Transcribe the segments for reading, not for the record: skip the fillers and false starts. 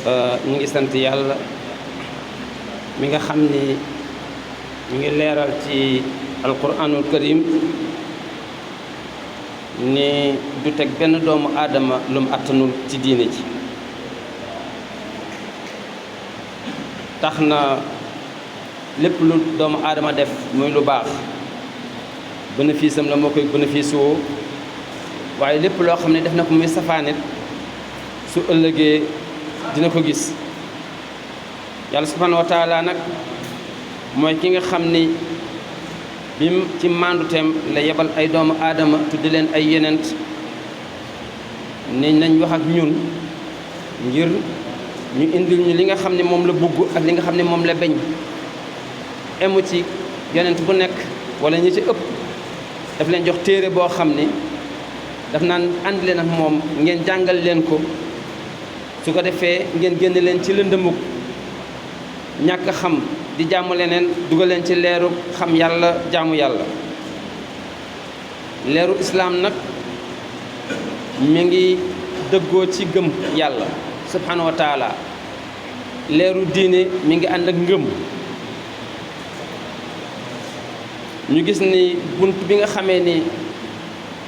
ñu ngi sant yàlla mi nga xam ni ñu ngi leeral ci alquranul karim ni du teg benn doomu aadama lu mu àttanul ci diine ji tax na lépp lu doomu aadama def muy lu baax bénéfice am la moo koy bénéfice woo waaye lépp loo xam ne def na ko muy safaanit su ëllëgee dina ko gis yàlla subhanahu wa taala nag mooy ki nga xam ni bim ci mànduteem la yebal ay doomu aadama tuddi leen ay yenent ni nañ wax ak ñun ngir ñu indil ñu li nga xam ne moom la bugg ak li nga xam ne moom la beñ emu ci yonent bu nekk wala ñi ci ëpp daf leen jox téere boo xam ni daf naan ànd leen ak moom ngeen jàngal leen ko su ko defee ngeen génn leen ci lëndëmuk ñàkk xam di jaamu leneen dugal leen ci leeru xam yàlla jaamu yàlla leeru islaam nag mi ngi dëggoo ci gëm yàlla subhanahu wa taala leeru diine mi ngi ànd ak ngëm ñu gis ni bunt bi nga xamee ni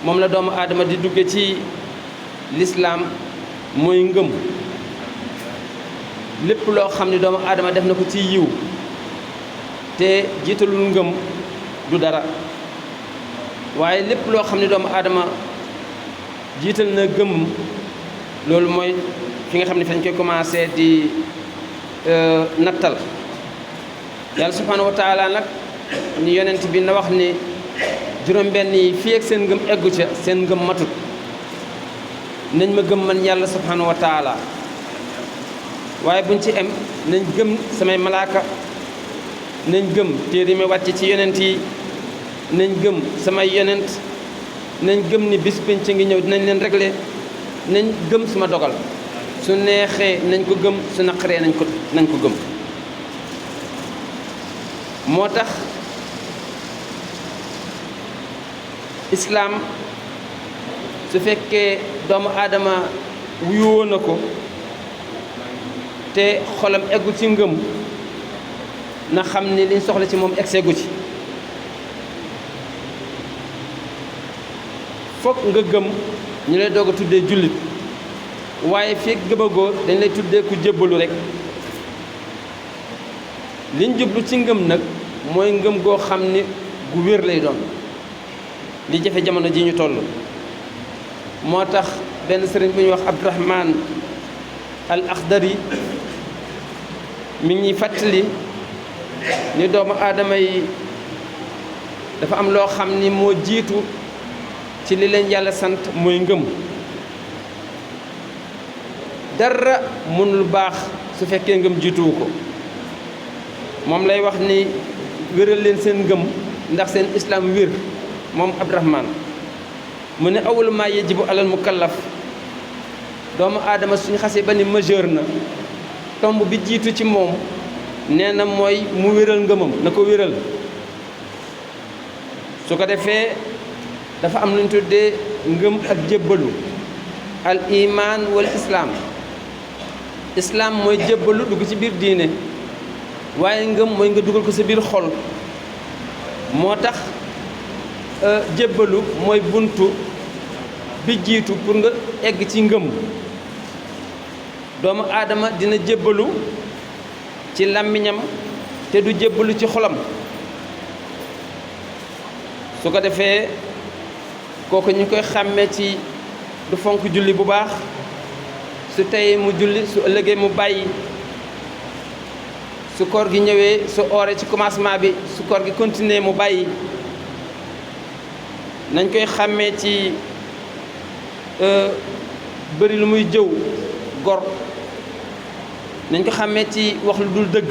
moom la doomu aadama di dugge ci lislaam mooy ngëm lépp loo xam ni doomu aadama def na ko ci yiw te jiitalul ngëm du dara waaye lépp loo xam ni doomu aadama jiital na gëm loolu mooy fi nga xam ne fañ koy commencé di nattal yàlla subhanahu wa taala nag ni yonent bi na wax ni juróom-benn yi fii ak seen ngëm eggu ca seen ngëm matut nañ ma gëm man yàlla subhanahu wa taala waaye buñ ci em nañ gëm samay malaaka nañ gëm téere mi wàcc ci yonent yi nañ gëm samay yonent nañ gëm ni bis pénc ngi ñëw dinañ leen régler nañ gëm suma dogal su neexee nañ ko gëm su naqaree nañ ko gëm moo tax islaam su fekkee doomu aadama wuyoo na ko te xolam eggu ci ngëm na xam ni liñ soxla ci moom egseegu ci fokk nga gëm ñu lay doog a tuddee jullit waaye fekk gëmagoo dañ lay tuddee ku jébbalu rek liñ jublu ci ngëm nag mooy ngëm goo xam ni gu wér lay doon li jafe jamono ji ñu toll moo tax benn sëriñ bu ñuy wax Abdurahman al Akhdari mi ngi fàttali ni doomu aadama yi dafa am loo xam ni moo jiitu ci li leen yàlla sant mooy ngëm dara mënul baax su fekkee ngëm jiituwu ko moom lay wax ni wéral leen seen ngëm ndax seen islam wér moom Abdurahman mu ne awwalu maa yajibu alal mukallaf doomu aadama suñu xasee ba ni majeur na tomb bi jiitu ci moom nee na mooy mu wéral ngëmam na ko wéral su ko defee dafa am lu ñu tuddee ngëm ak jébbalu al iman wal islaam mooy jébbalu dugg ci biir diine waaye ngëm mooy nga dugal ko sa biir xol moo tax jébbalu mooy buntu bi jiitu pour nga egg ci ngëm doomu aadama dina jébbalu ci làmmiñam te du jébbalu ci xolam su ko defee kooku ñu koy xàmmee ci du fonk julli bu baax su tey mu julli su ëllëgee mu bàyyi su koor gi ñëwee su ooree ci commencement bi su koor gi continuer mu bàyyi nañ koy xàmmee ci bëri lu muy jëw gor nañ ko xàmmee ci wax lu dul dëgg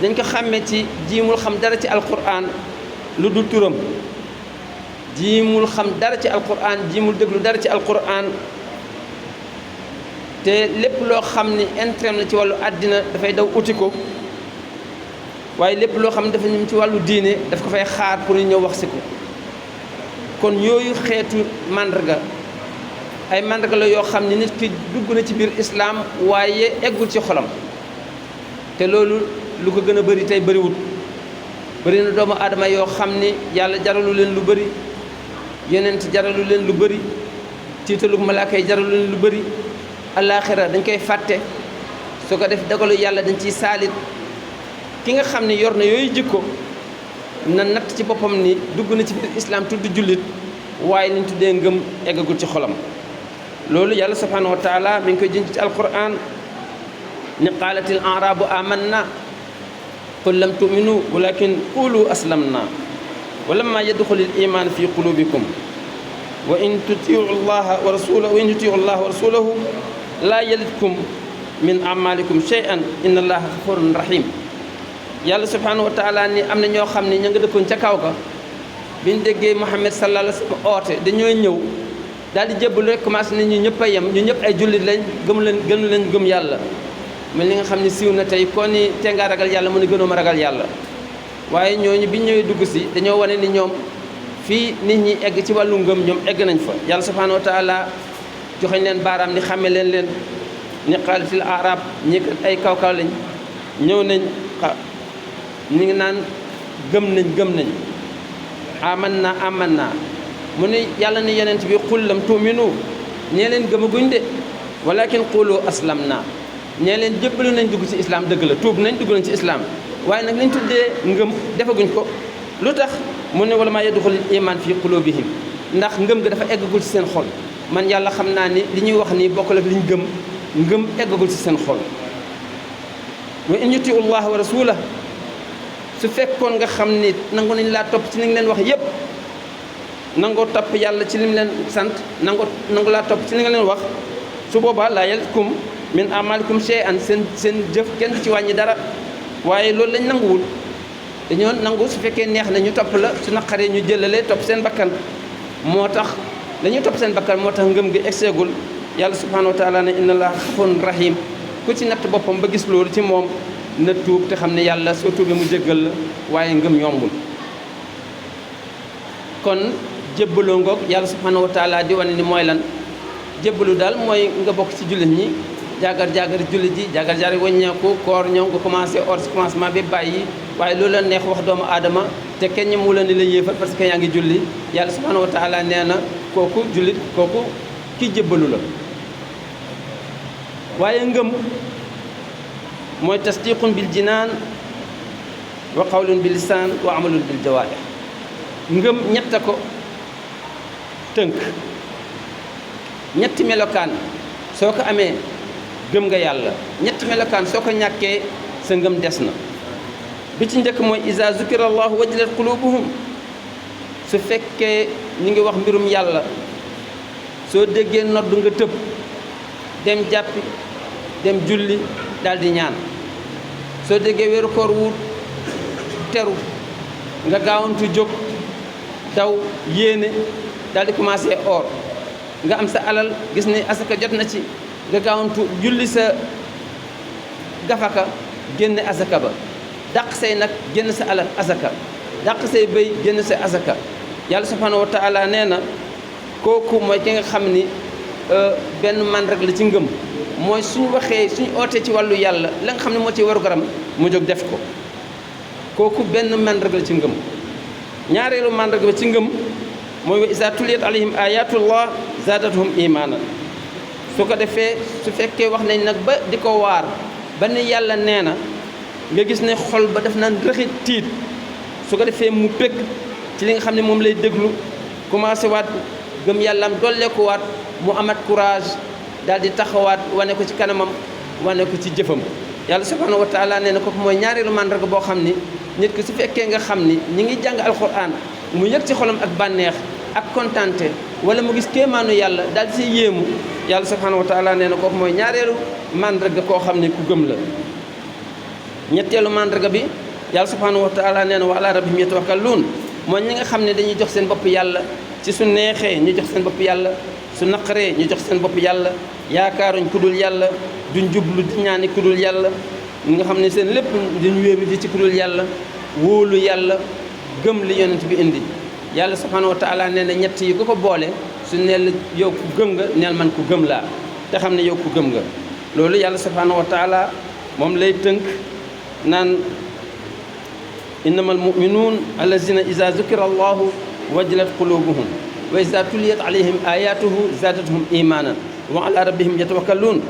dañ ko xàmmee ci jiimul xam dara ci alquran lu dul turam jiimul xam dara ci alquran jiimul déglu dara ci alquran te lépp loo xam ni intérêt la ci wàllu àddina dafay daw uti ko waaye lépp loo xam ne dafa ñëm ci wàllu diine daf ko fay xaar pour ñu ñëw wax si ko kon yooyu xeetu màndarga ay màndarga la yoo xam ne nit ki dugg na ci biir islaam waaye eggul ci xolam te loolu lu ko gën a bëri tey bëriwut bëri na doomu aadama yoo xam ni yàlla jaralu leen lu bëri yonent jaralu leen lu bëri tiitalu malaaka yi jaralu leen lu bëri alaaxira dañ koy fàtte su ko def dogalu yàlla dañ ciy saalit ki nga xam ne yor na yooyu jikko na natt ci boppam ni dugg na ci biir islaam tudd jullit waaye liñ tuddee ngëm eggagul ci xolam loolu yàlla subhanahu wa taala mi ngi koy jënc ci alquran ni qaalatil arabu amanna qul lam tuminu walakin qulu aslamna wa lamma yadxulil iman fi qulubikum wa in tutiu llaha wa rasulahu laa yalitkum min amalikum shay'an inna allaha ghafurun rahim yàlla subhanahu wa taala ni am na ñoo xam ne ña nga dëkkoon ca kaw ga biñ déggee Muhammad sallallahu alayhi wa sallam oote dañoo ñëw daal di jébbalu rek commencé nañ ñu ñëpp a yem ñu ñëpp ay jullit lañ gënu leen gëm yàlla mel li nga xam ne siiw na tey koo ni te nga ragal yàlla mu ne gënoo ma ragal yàlla waaye ñooñu biñ ñëwee dugg si dañoo wane ni ñoom fii nit ñi egg ci wàllu ngëm ñoom egg nañ fa yàlla subhanahu wa taala joxeñ leen baaraam ni xàmme leen ni qaalatil arab ñi ay kaw-kaw lañ ñëw nañ ñi ngi naan gëm nañ aman naa mu ne yàlla ne yonent bi qul lam tu'minu ñee leen gëmaguñ de walakin qulu aslamna ñee leen jébbalu nañ dugg ci islam dëgg la tuub nañ dugg nañ ci islam waaye nag lañ tuddee ngëm defaguñ ko lu tax mu ne wala maa yadxulul iman fi qulubihim ndax ngëm ga dafa eggagul ci seen xol man yàlla xam naa ni li ñuy wax nii bokkul ak li ñu ngëm eggagul ci seen xol wa in yutiu llaha wa rasulah su fekkoon nga xam ni nangu nañ laa topp ci li nga leen wax yépp nangoo topp yàlla ci li mu leen sant nangu laa topp ci li nga leen wax su boobaa laa yalkum min amalikum shay'an seen jëf kenn ci wàññi dara waaye loolu lañ nanguwul dañoo nangu su fekkee neex na ñu topp la su naqaree ñu jëlale topp seen bakkan moo tax dañuy topp seen bakkan moo tax ngëm gi egseegul yàlla subhanahu wa taala ne inna allaha ghafurun rahim ku ci natt boppam ba gis loolu ci moom na tuub te xam ne yàlla soo tuubee mu jéggal la waaye ngëm yombul kon jébbaloo ngoog yàlla subhanahu wa taala di wane ni mooy lan jébbalu daal mooy nga bokk ci jullit ñi jaagar jullit ji jaagar wàññeeku koor ñëw nga commencé or si commencement bi bàyyi waaye loolu la neex wax doomu aadama te kenn ñi mu la ni la yéefal parce que yaa ngi julli yàlla subhanahu wa taala nee na kooku jullit kooku kii jébbalu la waaye ngëm mooy tasdiqun bil jinaan wa qawlun bil lisaan wa amalun bil jawaarih ngëm ñetta ko tënk ñetti melokaan soo ko amee gëm nga yàlla ñetti melokaan soo ko ñàkkee sa ngëm des na bi ci njëkk mooy iza zukira allahu wajilat qulubuhum su fekkee ñu ngi wax mbirum yàlla soo déggee nodd nga tëb dem jàppi dem julli daal di ñaan soo déggee weeru koor wu teru nga gaawantu jóg daw yéene daal di commencé or nga am sa alal gis ni asaka jot na ci nga gaawantu julli sa gafaka génne asaka ba dàq say nag génn sa alal asaka dàq say bëy génn sa asaka yàlla subhanahu wa taala nee na kooku mooy ki nga xam ni benn man rek la ci ngëm mooy suñu ootee ci wàllu yàlla la nga xam ne moo ci waru garam mu jóg def ko kooku benn man rek la ci ngëm ñaareelu man rek ba ci ngëm mooy wa iza tuliyat alayhim ayatullah zadatuhum imanan su ko defee su fekkee wax nañ nag ba di ko waar ba ni yàlla nee na nga gis ne xol ba daf naan rëxit tiit su ko defee mu pëgg ci li nga xam ne moom lay déglu commencé waat gëm yàllaam dolleeku waat mu amat courage daal di taxawaat wane ko ci kanamam wane ko ci jëfam yàlla subhanahu wa taala nee na kooku mooy ñaareelu màndarga boo xam ni nit ki su fekkee nga xam ni ñi ngi jàng alquran mu yëg ci xolam ak bànneex ak kontante wala mu gis kéemaanu yàlla daal di si yéemu yàlla subhanahu wa taala nee na kooku mooy ñaareelu màndarga koo xam ni ku gëm la ñetteelu màndarga bi yàlla subhanahu wa taala nee na wa ala rabbihim yatawakkaluun mooy ñi nga xam ne dañuy jox seen bopp yàlla ci su neexee ñu jox seen bopp yàlla su naqaree ñu jox seen bopp yàlla yaakaaruñ ku dul yàlla duñ jublu di ñaani ku dul yàlla ñi nga xam ne seen lépp duñ wéeru ji ci ku dul yàlla wóolu yàlla gëm li yonent bi indi yàlla subhanahu wa taala nee na ñett yi ku ko boole su neel yow ku gëm nga neel man ku gëm laa te xam ne yow ku gëm nga loolu yàlla subhanahu wa taala moom lay tënk naan innamal mu'minuun allazina iza zukira allahu wajilat qulubuhum wa iza tuliyat alayhim ayatuhu zadatuhum imanan wa ala rabbihim yatawakkaluun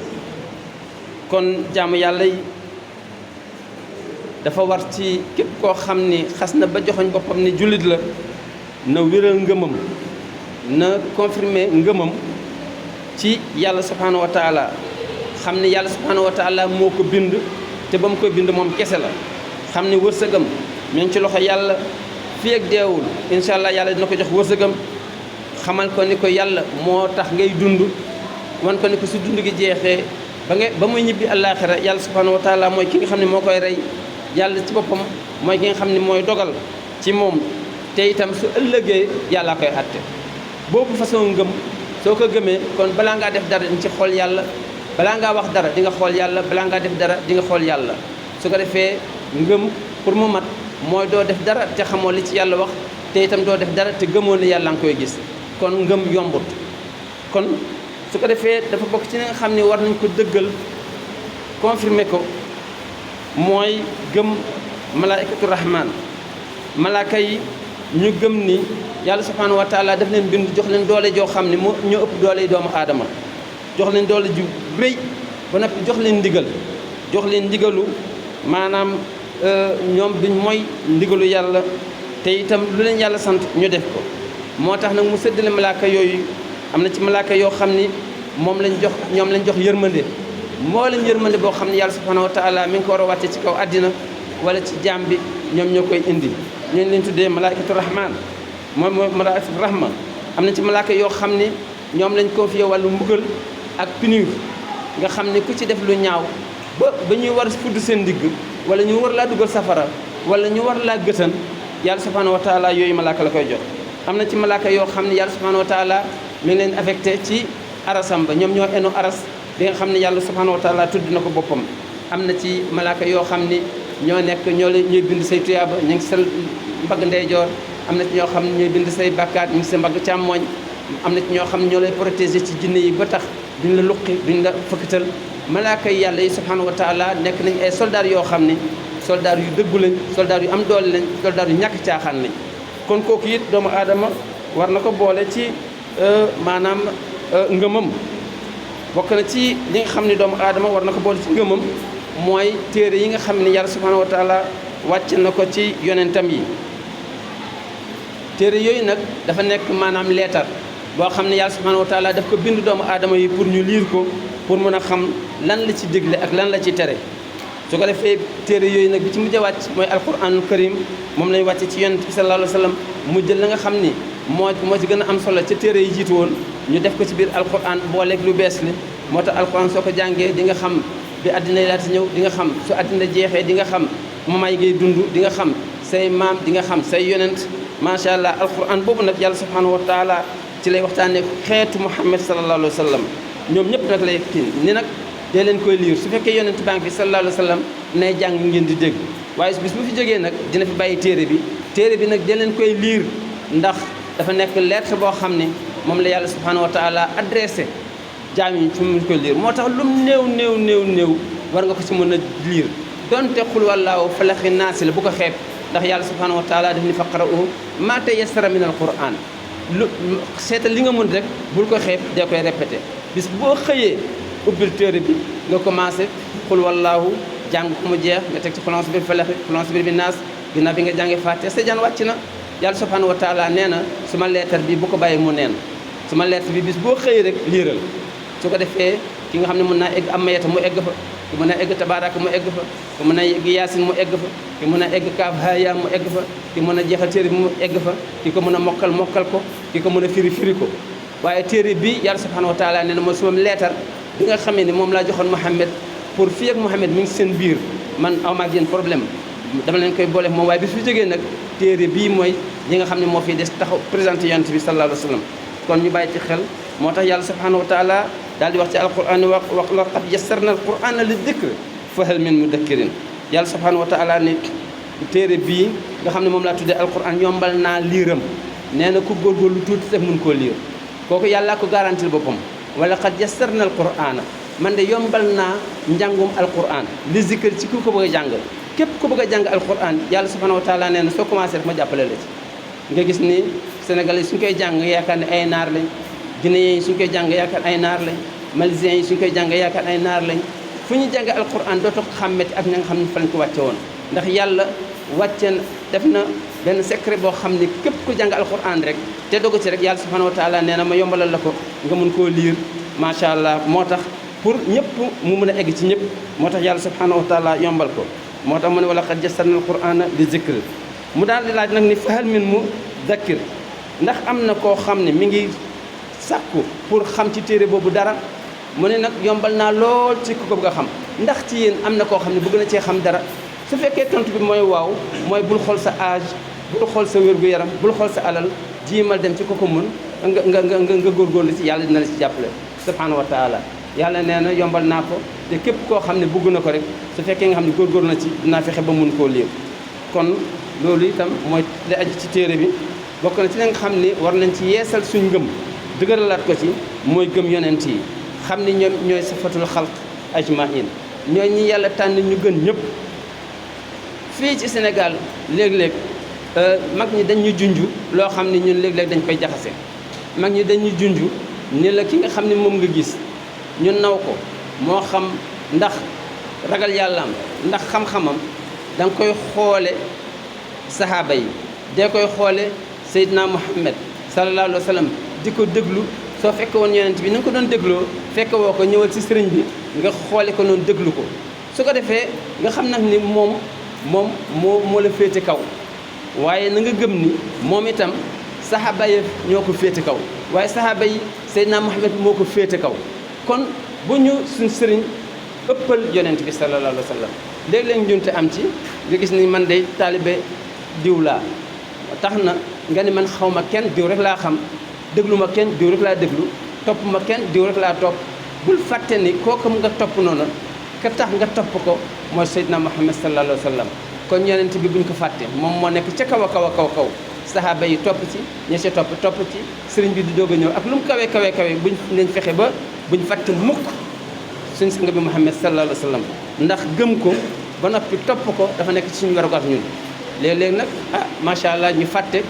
kon jaamu yàlla yi dafa war ci képp koo xam ni xas na ba joxoñ boppam ni jullit la na wéral ngëmam na confirmer ngëmam ci yàlla subhanahu wa taala xam ni yàlla subhanahu wa taala moo ko bind te ba mu koy bind moom kese la xam ni wërsëgam mi ngi ci loxo yàlla fii ak deewul incha allah yàlla dina ko jox wërsëgam xamal ko ni ko yàlla moo tax ngay dund wan ko ni ko su dund gi jeexee ba muy ñibbi àllaaxira yàlla subhanahu wa taala mooy ki nga xam ne moo koy rey yàlla ci boppam mooy ki nga xam ne mooy dogal ci moom te itam su ëllëgee yàllaa koy àtte boobu façon ngëm soo ko gëmee kon balaa ngaa def dara di nga ci xool yàlla balaa ngaa wax dara di nga xool yàlla balaa ngaa def dara di nga xool yàlla su ko defee ngëm pour mu mat mooy doo def dara te xamoo li ci yàlla wax te itam doo def dara te gëmoo ne yàlla nga koy gis kon ngëm yombut kon su ko defee dafa bokk ci li nga xam ne war nañ ko dëggal confirmer ko mooy gëm malaikatu rahman malaaka yi ñu gëm ni yàlla subhanahu wa taala daf leen bind jox leen doole joo xam ne moo ñoo ëpp doole yi doomu aadama jox leen doole ju rëy ba noppi jox leen ndigalu maanaam ñoom duñ mooy ndigalu yàlla te itam lu leen yàlla sant ñu def ko moo tax nag mu séddale malaaka yooyu am na ci malaaka yoo xam ni ñoom lañ jox yërmande moo leen yërmande boo xam ne yàlla subhanahu wa taala mi ngi ko war a wàcce ci kaw àddina wala ci jaam bi ñoom ñoo koy indi ñooñu leen tuddee malaikatu rahman moom mooy malaikatu rahma am na ci malaaka yoo xam ni ñoom lañ confié wàllu mbugal ak punir nga xam ni ku ci def lu ñaaw ba ñuy war fudd seen ndigg wala ñu war laa dugal safara wala ñu war laa gëtan yàlla subhanahu wa taala yooyu malaaka la koy jox am na ci malaaka yoo xam ne yàlla subhanahu wa taala mi ngi leen affecté ci arasam ba ñoom ñoo enu aras bi nga xam ne yàlla subhanahu wa taala tudd na ko boppam am na ci malaaka yoo xam ni ñooy bind say tuyaaba ñu ngi sa mbagg ndeyjoor am na ci ñoo xam ne ñooy bind say bàkkaat ñu ngi sa mbagg càmmooñ am na ci ñoo xam ne ñoo lay protéger ci jinne yi ba tax duñ la luqi duñ la fëkkatal malaaka yi yàlla yi subhanahu wa taala nekk nañ ay soldats yoo xam ne soldats yu dëggu lañ soldats yu am doole lañ soldats yu ñàkk caaxaan lañ kon kooku it doomu aadama war na ko boole ci maanaam ngëmam bokk na ci li nga xam ne doomu aadama war na ko boole ci ngëmam mooy téere yi nga xam ne yàlla subhanahu wa taala wàcc na ko ci yonentam yi téere yooyu nag dafa nekk maanaam leetar boo xam ne yàlla subhanahu wa taala daf ko bind doomu aadama yi pour ñu liir ko pour mën a xam lan la ci digle ak lan la ci tere su ko defee téere yooyu nag bi ci mujj a wàcc mooy alquranul karim moom lañ wàcce ci yonent bi sallallahu alayhi wa sallam mu jël la nga xam ni moo ci gën a am solo ca téere yi jiitu woon ñu def ko ci biir alquran booleeg lu bees li moo tax alquran soo ko jàngee di nga xam bi àddina yi laata ñëw di nga xam su àddina jeexee di nga xam mamaay ngay dund di nga xam say maam di nga xam say yonent macha allah alquran boobu nag yàlla subhanahu wa taala ci lay waxtaanee xeetu muhammad sallallahu alayhi wa sallam ñoom ñëpp nag lay kii ni nag dee leen koy liir su fekkee yonent baa ngi fi sallallahu alayhi wa sallam nay jàng ngeen di dégg waaye bis bu fi jógee nag dina fi bàyyi téere bi nag dee leen koy liir ndax dafa nekk lettre boo xam ne moom la yàlla subhanahu wa taala adressé jaam yi fi mu koy liir moo tax lum néew war nga ko ci mën a liir donte xul wallaahu falaxi naasi la bu ko xeeb ndax yàlla subhanahu wa taala daf ni faqra'uhu maa tayassara min alquran lu seetal li nga mën rek bul ko xeeb dee koy répété bis boo xëyee ubbil téere bi nga commencé xul wallaahu jàng ko mu jeex nga teg ci xulonse bir falaxi xulonse bir bi naas ginnaaw bi nga jàngee fàtte sa jaan wàcc na yàlla subhanahu wa taala nee na suma leetar bi bu ko bàyyi mu neen suma leetar bi bis boo xëyee rek liiral su ko defee ki nga xam ne mën naa egg amayata mu egg fa ki mën a egg tabaraka mu egg fa ki mën a egg yaasin mu egg fa ki mën a egg kaaf haya mu egg fa ki mën a jeexal téere bi mu egg fa ki ko mën a mokkal ko ki ko mën a firi ko waaye téere bi yàlla subhanahu wa taala nee na mooy suma leetar bi nga xamee ni moom laa joxoon Mouhamed pour fii ak Mouhamed mi ngi seen biir man aw ma ak yéen problème dama leen koy boole moom waaye bis fi jógee nag téere bii mooy li nga xam ne moo fiy des taxaw présenté yonent bi sallallahu alayhi wa sallam kon ñu bàyyi ci xel moo tax yàlla subhanahu wa taala daal di wax ci alquran wax laqad yassarna alqurana li dikr fa hal min mudakkirin yàlla subhanahu wa taala ne téere bii nga xam ne moom laa tuddee alquran yombal naa liiram nee na ku góorgóorlu tuuti te mun koo liir kooku yàlla ko garantil boppam wala qad yassarna alqur'ana man de yombal naa njàngum alqur'an li zikr ci ku ko bëgg a jàng képp ku bëgg a jàng alqur'an yàlla subhanahu wa taala nee na soo commencé rek ma jàppale la ci nga gis ni sénégalais yi suñ koy jàng yaakaar ne ay naar lañ guinéens yi suñ koy jàng yaakaar ay naar lañ malisiens yi suñ koy jàng yaakaar ay naar lañ fu ñu jàng alquran dootoo xàmmeti ak ña nga xam ne fa lañ ko wàcce woon ndax yàlla wàcce def na benn secret boo xam ne képp ku jàng alquran rek te dogu ci rek yàlla subhanahu wa taala nee na ma yombalal la ko nga mun koo liir macha allah moo tax pour ñëpp mu mën a egg ci ñëpp moo tax yàlla subhanahu wa taala yombal ko moo tax mu ne wala qad yassarna alqurana li zikr mu daal di laaj nag ni fahal min mudakkir ndax am na koo xam ne mi ngi sàkku pour xam ci téere boobu dara mu ne nag yombal naa lool ci ku ko bëgg a xam ndax ci yéen am na koo xam ne bëgg na cee xam dara su fekkee tontu bi mooy waaw mooy bul xool sa âge bul xool sa wér-gu-yaram bul xool sa alal jiimal dem ci ko ko mën nga góorgóorlu ci yàlla dina la ci jàppale subhanahu wa taala yàlla nee na yombal naa ko te képp koo xam ne bëgg na ko rek su fekkee nga xam ne góorgóorlu na ci dinaa fexe ba mun koo liir kon loolu itam mooy li aju ci téere bi bokk na ci li nga xam ni war nañ ci yeesal suñ ngëm dëgëralaat ko ci mooy gëm yonent yi xam ni ñoom ñooy safatul xalq ajmain ñooy ñi yàlla tànn ñu gën ñëpp fii ci Sénégal léeg-léeg mag ñi dañ ñu junj loo xam ni ñun léeg-léeg dañ koy jaxase mag ñi dañ ñu junj ni la ki nga xam ni moom nga gis ñu naw ko moo xam ndax ragal yàllaam ndax xam-xamam da nga koy xoole sahaaba yi dee koy xoole Seydina Muhammad sallallahu alayhi wa sallam di ko déglu soo fekke woon yonent bi na nga ko doon dégloo fekke woo ko ñëwal ci sëriñ bi nga xoole ko noonu déglu ko su ko defee nga xam nag ni moom moo la féete kaw waaye na nga gëm ni moom itam sahaaba yi ñoo ko féete kaw waaye sahaaba yi Seydina Muhammad moo ko féete kaw kon bu ñu suñ sëriñ ëppal yonent bi sallallahu alayhi wa sallam léeg-léeg njunte am ci nga gis ni man de taalibe diw laa tax na nga ni man xaw ma kenn diw rek laa xam déglu ma kenn diw rek laa déglu topp ma kenn diw rek laa topp bul fàtte ni kooku nga topp noonu ka tax nga topp ko mooy Seydina Muhammad sallallahu alayhi wa sallam kon yonent bi buñ ko fàtte moom moo nekk ca kaw a kaw a kaw kaw sahaaba yi topp ci ña ca topp ci sëriñ bi di doog a ñëw ak lu mu kawe buñ nañ fexe ba buñ fàtte mukk suñ sang bi Muhammad sallallahu alayhi wa sallam ndax gëm ko ba noppi topp ko dafa nekk ci suñu warugar ñun léeg-léeg nag macha allah ñu fàtte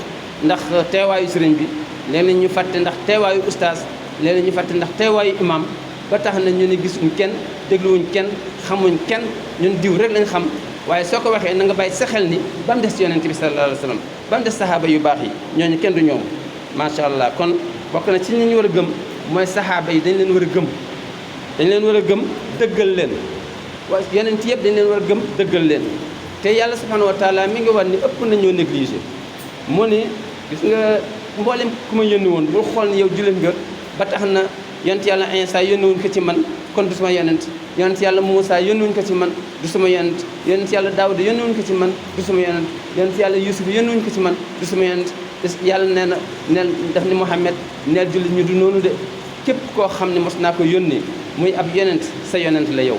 ndax teewaayu sëriñ bi léeg-léeg ñu fàtte ndax teewaayu ustaas léeg-léeg ñu fàtte ndax teewaayu imam ba tax na ñu ne gisuñ kenn dégluwuñ kenn xamuñ kenn ñun diw rek lañ xam waaye soo ko waxee na nga bàyyi sa xel ni ba mu des ci yonent bi sallallahu alayhi wa sallam ba mu des sahaaba yu baax yi ñooñu kenn du ñoom macha allah kon bokk na ci ñi ñu war a gëm mooy sahaaba yi dañ leen war a gëm dañ leen war a gëm dëggal leen waaye yonent yëpp dañ leen war a gëm dëggal leen te yàlla subhanahu wa taala mi ngi war ni ëpp nañoo négligé mu ni gis nga mboolem ku ma yónni woon bul xool ni yow jullit nga ba tax na yonent yàlla Iisaa yónni wuñ ko ci man kon du sama yonent yonent yàlla Muusaa yónni wuñ ko ci man du sama yonent yonent yàlla Daawuda yónni wuñ ko ci man du sama yonent yonent yàlla Yuusuf yónni wuñ ko ci man du sama yonent yàlla nee na neel daf ni Muhammad neel jullit ñu du noonu de képp koo xam ne mos naa ko yónni muy ab yonent sa yonent la yow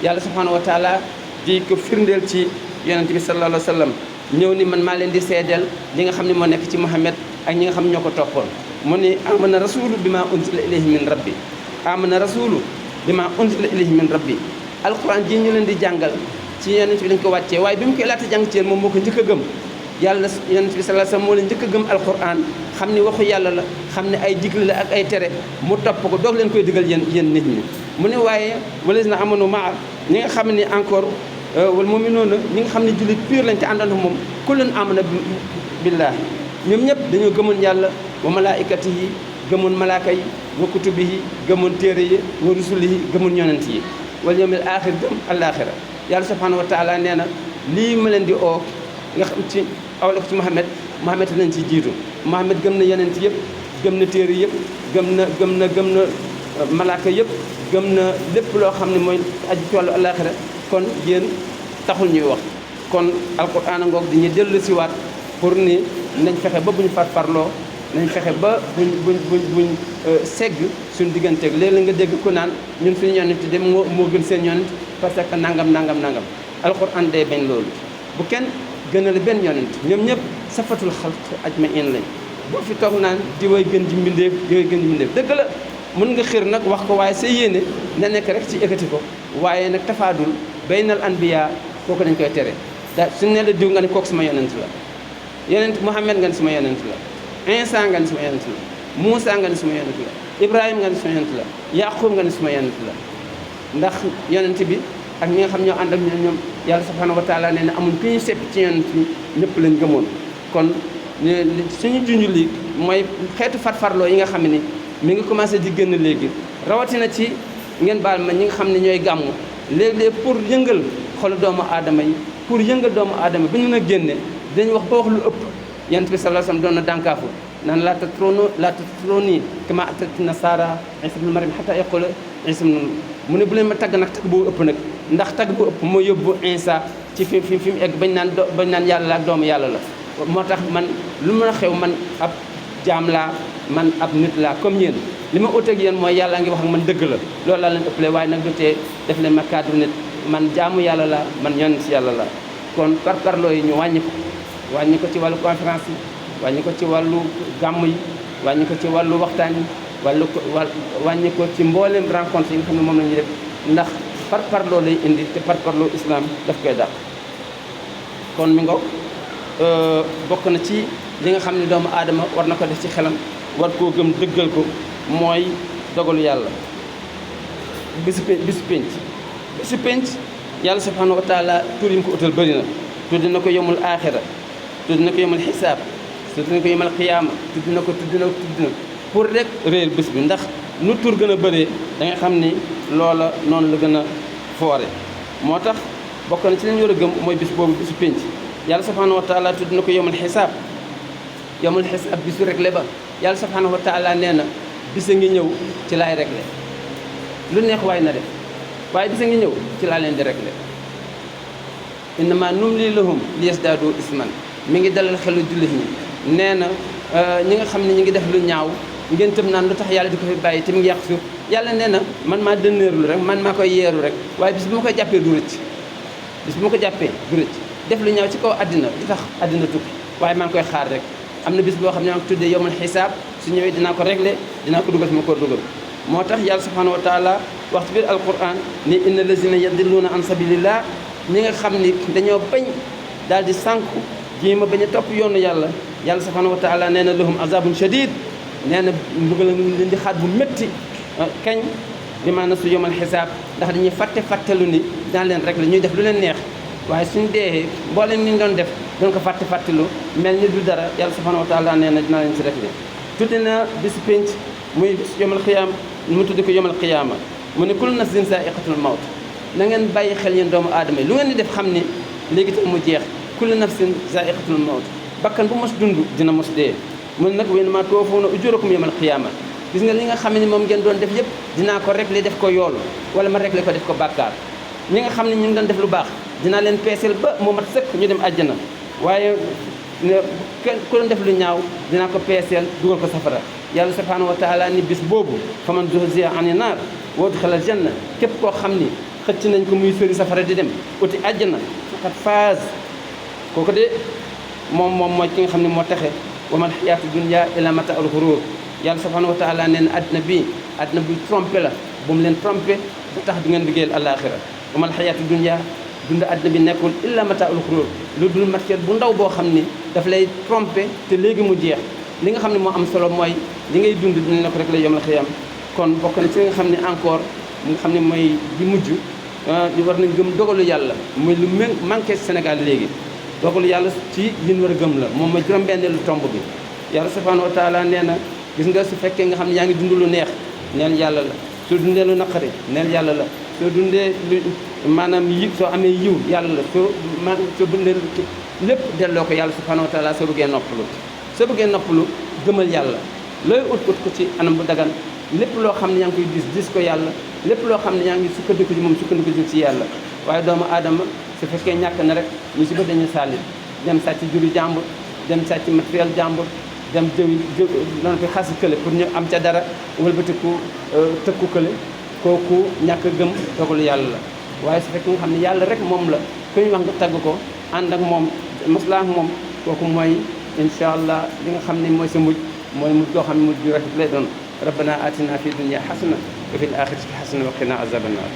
yàlla subhanahu wa taala di ko firndeel ci yonent bi sallallahu alayhi wa sallam ñëw ni man maa leen di seedeel li nga xam ne moo nekk ci Muhammad ak ñi nga xam ne ñoo ko toppoon mu ni amana rasulu bi ma unzila ilayhi min rabbi amana rasulu bi ma unzila ilayhi min rabbi alquran ji ñu leen di jàngal ci yonent bi dañ ko wàccee waaye bi mu koy laata jàng ci yéen moom moo ko njëkk a gëm yàlla yonent bi sallallahu alayhi wa sallam moo leen njëkk a gëm alquran xam ni waxu yàlla la xam ne ay digle la ak ay tere mu topp ko doog leen koy digal yéen nit ñi mu ne waaye walazina amanu maa ñi nga xam ne encore wal mu'minuuna ñi nga xam ne jullit pur lañ te àndoon moom kullun amana billaahi ñoom ñëpp dañoo gëmoon yàlla wa malaa'ikatihi gëmoon malaaka yi wa kutubihi gëmoon téere yi wa rusulihi gëmoon yonent yi wal yawmil aaxir gëm alaaxira yàlla subhaanahu wa taala nee na lii ma leen di oo nga xam ci awale ko ci Muhammad nañ ci jiitu Muhammad gëm na yonent yëpp gëm na téere yëpp gëm na malaaka yëpp gëm na lépp loo xam ne mooy aju ci wàllu alaaxira kon yéen taxul ñuy wax kon alquran a ngoog dañuy dellu si waat pour ni nañ fexe ba buñ farfarloo nañ fexe ba buñ segg suñ digganteeg léeg-léeg nga dégg ku naan ñun suñu yonent de moo gën seen yonent parce que nangam alquran day bañ loolu bu kenn gënal benn yonent ñoom ñëpp safatul xalq ajmain lañ bu fi toog naan di way gën ji mbindeef di way gën ji mbindeef dëgg la mën nga xir nag wax ko waaye sa yéene na nekk rek ci ekkati ko waaye nag tafaadul baynal anbiya kooku dañ koy tere da suñ ne la diw nga ne kooku sama yonent la yonent Muhammad nga ne sama yonent la Insa nga ne sama yonent la Moussa nga ne sama yonent la Ibrahima nga ne sama yonent la Yaqub nga ne sama yonent la ndax yonent bi ak ñi nga xam ñoo ànd ak ñoom yàlla subhanahu wa taala nee na amul ku ñu sepp ci yonent bi ñëpp lañ gëmoon kon suñu junj lii mooy xeetu farfarloo yi nga xam ne mi ngi commencé di génn léegi rawatina ci ngeen baal ma ñi nga xam ne ñooy gàmmu léeg-léeg pour yëngal xolu doomu aadama yi pour yëngal doomu aadama bi ñu mën a génne dañ wax ba wax lu ëpp yonent bi sallallahu alayhi wasallam doon na dànkaafu naan laa tatruni kama atat nasara Isa ibn Maryam hatta yaqula Isa mu ne bu leen ma tagg nag tagg boobu ëpp nag ndax tagg bu ëpp moo yóbbu Isa ci fi mu egg bañ naan yàlla la ak doomu yàlla la moo tax man lu mën a xew man ab jaam laa man ab nit laa comme yéen li ma ut ak yéen mooy yàlla ngi wax ak man dëgg la loolu laa leen ëppale waaye nag du tee def leen ma cadre nit man jaamu yàlla la man yonent si yàlla la kon parparloo yi ñu wàññi ko ci wàllu conférence yi wàññi ko ci wàllu gàmm yi wàññi ko ci wàllu waxtaan yi wàññi ko ci mbooleem rencontre yi nga xam ne moom la ñuy def ndax parparloo lay indi te parparloo islam daf koy dàq kon mi ngoog bokk na ci li nga xam ne doomu aadama war na ko def ci xelam war koo gëm dëggal ko mooy dogalu yàlla bisu penc yàlla subhanahu wa taala tur yi mu ko utal bëri na tudd na ko yomul aaxira tudd na ko yomul xisaab tudd na ko yomul xiyaama tudd na ko pour rek réel bis bi ndax nu tur gën a bëree da nga xam ni loola noonu la gën a foore moo tax bokk na ci li ñu war a gëm mooy bis boobu bisu penc yàlla subhanahu wa taala tudd na ko yomul xisaab bisu réglé ba yàlla subhanahu wa taala nee na bisa ngi ñëw ci laay réglé lu neex waay na def waaye bisa ngi ñëw ci laa leen di réglé innama numli lahum liyasdaadu isman mi ngi dalal xelu jullit ñi nee na ñi nga xam ne ñi ngi def lu ñaaw ngeen tëm naan lu tax yàlla di ko fi bàyyi te mu ngi yàq suuf yàlla nee na man maa dënneerlu rek man maa koy yeeru rek waaye bis bu ma koy jàppee du rëcc def lu ñaaw ci kaw àddina li tax àddina tukki waaye maa ngi koy xaar rek am na bis boo xam ne maa ngi tuddee yowmal xisaab su ñëwee dinaa ko réglé dinaa ko dugal fi ma ko dugal moo tax yàlla subhanahu wa taala wax ci biir alquran ni inna lazina yadilluuna an sabilillah ñi nga xam ni dañoo bañ daal di sànku jéema bañ a topp yoonu yàlla subhanahu wa taala nee na lahum azabun shadid nee na mbugal leen di xaat bu métti kañ bi ma nasu yowmal xisaab ndax dañuy fàttelu ni daan leen réglé ñuy def lu leen neex waaye suñu dee mboolem ni ñu doon def doon ko fàttelu mel ni du dara yàlla subhanahu wa taala nee na dinaa leen si réglé tudde na bisu penc muy bis yomal xiyaam mu tudde ko yomal xiyaama mu ne kullu nafsin zaa'iqatul mawt na ngeen bàyyi xel yéen doomu aadama yi lu ngeen di def xam ni léegi tam mu jeex kullu nafsin zaa'iqatul mawt bakkan bu mos dund dina mos dee mu ne nag wa innamaa tuwaffawna ujurakum yomal xiyaama gis nga li nga xam ne moom ngeen doon def yëpp dinaa ko réglé def ko yool wala ma réglé ko def ko bàkkaar ñi nga xam ne ñu ngi doon def lu baax dinaa leen peeseel ba mu mat sëkk ñu dem àjjana waaye ku doon def lu ñaaw dinaa ko peeseel dugal ko safara yàlla subhanahu wa taala ni bis boobu fa man zuhziya ani naar wa udxila aljanna képp koo xam ni xëcc nañ ko muy sori safara di dem uti àjjana faqad faaz kooku de moom mooy ki nga xam ne moo taxe wa mal xayaatu dunya illa mata'ul ghurur yàlla subhanahu wa taala nee na àddina bu trompé la bu mu leen trompé ba tax du ngeen liggéeyal àllaaxira wa mal xayaatu dunya dund àddina bi nekkul illa mata'ul ghurur lu dul matière bu ndaw boo xam ni daf lay trompé te léegi mu jeex li nga xam ne moo am solo mooy li ngay dund dinañ la ko rek la yomal xiyam kon bokk na ci li nga xam ne encore li nga xam ne mooy bi mujj war nañ gëm dogalu yàlla muy lu manqué Sénégal léegi dogalu yàlla ci li ñu war a gëm la moom mooy juróom-benneelu tomb bi yàlla subhanahu wa taala nee na gis nga su fekkee nga xam ne yaa ngi dund lu neex neel yàlla la soo dundee lu naqari neel yàlla la soo dundee lu maanaam yi soo amee yiw yàlla la soo dundee lépp delloo ko yàlla subhanahu wa taala soo bëggee noppalu gëmal yàlla looy ut ko ci anam bu dagan lépp loo xam ne yaa ngi koy gis ko yàlla lépp loo xam ne yaa ngi sukkandiku ci moom sukkandiku ci yàlla waaye doomu aadama su fekkee ñàkk na rek ñu si ba dañu sàllit dem sàcc juri jàmbur dem sàcc matériel jàmbur dem jëwi doon fi xas kële pour ñu am ca dara wëlbatiku tëkku kële kooku ñàkk gëm dogalu yàlla la waaye su fekkee nga xam ne yàlla rek moom la ku ñu wax nga tagg ko ànd ak moom maslaa ak moom kooku mooy incha allah li nga xam ne mooy sa mujj mooy mujj goo xam ne mujj ju rafet lay doon rabbana atina fi dunya xasana wa fil axirati xasana wa qina azaban naar